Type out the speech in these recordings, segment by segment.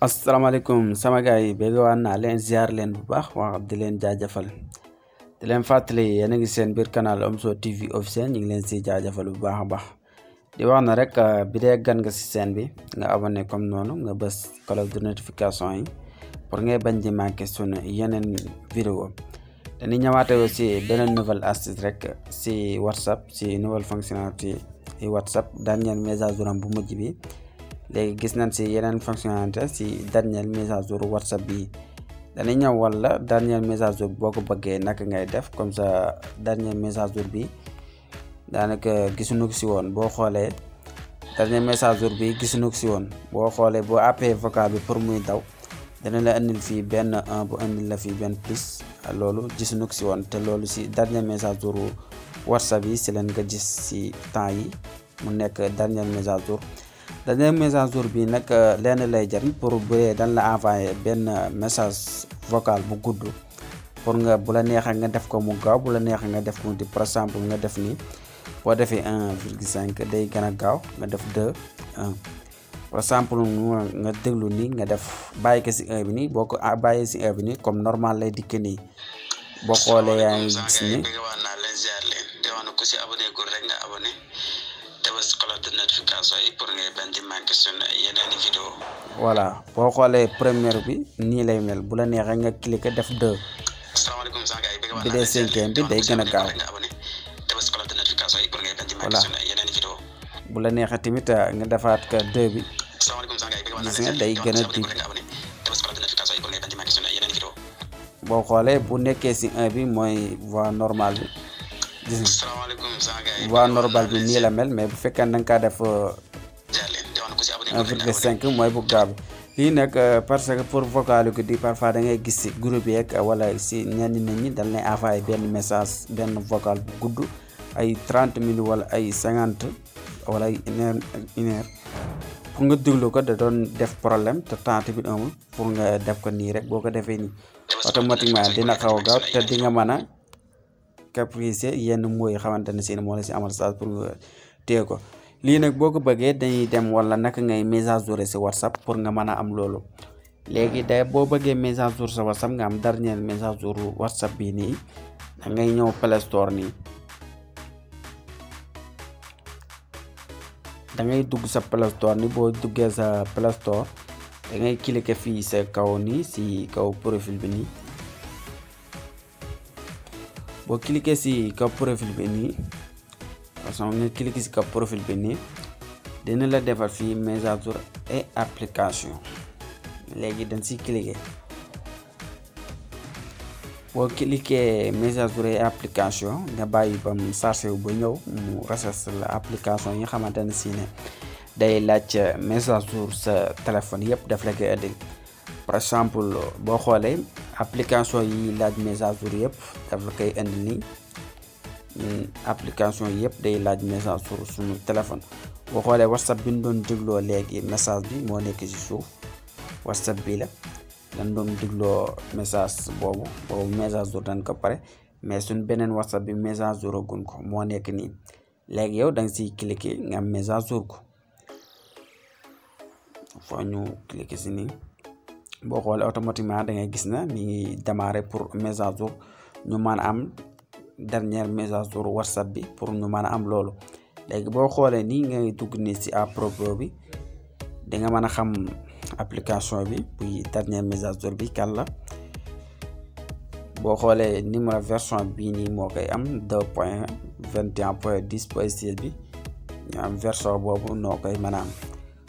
asalaamaaleykum sama gars yi bëgg waan naa leen ziar leen bu baax wax di leen jaajëfal di leen fàttali yéen a ngi seen biir canal Omzo TV officiel ñu ngi leen si jaajëfal bu baax a baax di wax na rek bi dee gan nga si seen bi nga abonné comme noonu nga bës cloche de notification yi pour ngay bañ di manqué sunu yeneen vidéo dañuy ñëwaate aussi beneen nouvelle astuce rek si WhatsApp si nouvelle fonctionnalité yi WhatsApp dernière mise à jour am bu mujj bi léegi gis nañ si yeneen fonctionnalité si dernière mise à jour WhatsApp bi dañuy ñëw wala dernière mise à jour boo ko bëggee naka ngay def comme ça dernière mise à jour bi daanaka gisuñu ko si woon boo xoolee dernière mise à jour bi gisuñu ko si woon boo xoolee boo appee vocal bi pour muy daw dana la indil fii benn 1 bu indil la fii benn plus loolu gisuñu ko si woon te loolu si dernière mise à jour WhatsApp yi si leen nga gis si temps yi mu nekk dernière mise à jour. dernière mise à jour bi nag lenn lay jariñ pour bu dee dañ la envoyé benn message vocal bu gudd pour nga bu la neexee nga def ko mu gaaw bu la neexee nga def ko mu di par exemple nga def ni boo defee 1,5 day gën a gaaw nga def 2 1 par exemple nga déglu nii nga def bàyyi ko si 1 bi nii boo ko bàyyee si 1 bi nii comme normal lay dikk nii boo xoolee yaa ngi gis ni voilà boo xoolee première bi nii lay mel bu la neexee nga cliquer def 2 bi dee 5e bi day gën a gaaw voilà bu la neexee tamit nga defaat ka 2 bi gis nga day gën a dig boo xoolee bu nekkee si 1 bi mooy voix normale bi gis nga voix normale bi nii la mel mais bu fekkee da nga kaa def 1,5 mooy bu gaaw bi lii nag parce que pour vocal ko di parfois da ngay gis si groupe yeeg wala si ñenn nit ñi dañ lay envoyé benn message benn vocal bu gudd ay 30 minutes wala ay 50 wala ay une heure pour nga déglu ko da doon def problème te temps bi amul pour nga def ko nii rek boo ko defee nii automatiquement dina xaw a gaaw te di nga mën a capricer yenn mots yi xamante ne si moo la si amal message pour nga téye ko. lii nag boo ko bëggee dañuy dem wala naka ngay mise à jour si WhatsApp pour nga mën a am loolu léegi day boo bëggee mise à jour sa WhatsApp nga am dernière mise à jour WhatsApp bii nii da ngay ñëw Play Store nii da ngay dugg sa Play Store ni boo duggee sa Play Store da ngay cliquer fii sa kaw nii si kaw profil bi nii boo cliquer si kaw profil bi nii parce que nga cliquer si kaw profil bi nii dina la defar fii mise à jour et application léegi dañ si cliquer boo cliquer mise à jour et application nga bàyyi ba mu chargé wu ba ñëw mu recherche la application yi nga xamante ne si ne day laaj mise à jour sa téléphone yëpp daf la koy indil par exemple boo xoolee application yi laaj mise à jour yëpp daf la koy indil nii application yëpp day laaj message sur suñu téléphone boo xoolee WhatsApp bi ñu doon dégloo léegi message bi moo nekk ci suuf WhatsApp bi la dañ doon dégloo message boobu message jour dañ ko pare mais suñ beneen WhatsApp bi message jour agun ko moo nekk nii léegi yow da nga siy cliquer nga am message jour ko foo ñu cliquer si nii boo xoolee automatiquement da ngay gis na mi ngi démarrer pour message jour ñu mën a am dernière mise à jour WhatsApp bi pour ñu mën a am loolu léegi boo xoolee nii ngay dugg nii si à propos bi di nga mën a xam application bi buy dernière mise à jour bi kan la boo xoolee numéro version bii nii moo koy am 2.21.10.6 bi ñu am version boobu noo koy mën a am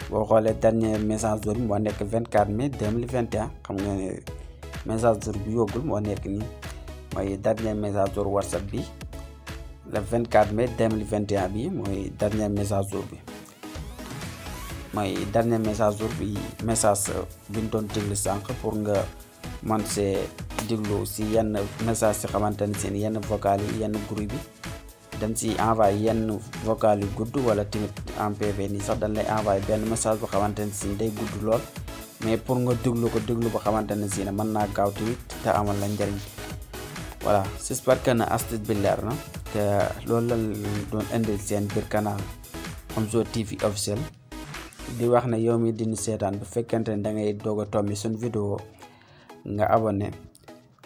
boo xoolee dernière mise à jour bi moo nekk 24 mai 2021 xam nga ne mise à jour bi yóbbul moo nekk nii mooy dernière mise à jour WhatsApp bi le 24 mai 2021 bi mooy dernière mise à jour bi mooy dernière mise à jour bi message bi ñu doon déglu sànq pour nga man see déglu si yenn message si xamante ne seen yenn vocal yi yenn groupe bi dañ si envoyé yenn vocal yu gudd wala tamit en PV nii sax dañ lay envoyé benn message bu xamante ne si day gudd lool mais pour nga déglu ko déglu ba xamante ne si mën naa gaaw tamit te amal la njëriñ. voilà j'espère que na astuce bi leer na te loolu la doon indil seen biir canal Omzo TV officiel di wax ne yow mi dinu seetaan bu fekkente ne da ngay doog a tombi suñ vidéo nga abonné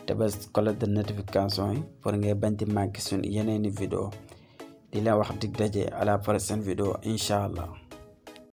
te bés cloche de notification yi pour ngay bañ di manqué suñ yeneeni vidéo di la wax dig daje à la prochaine vidéo incha allah.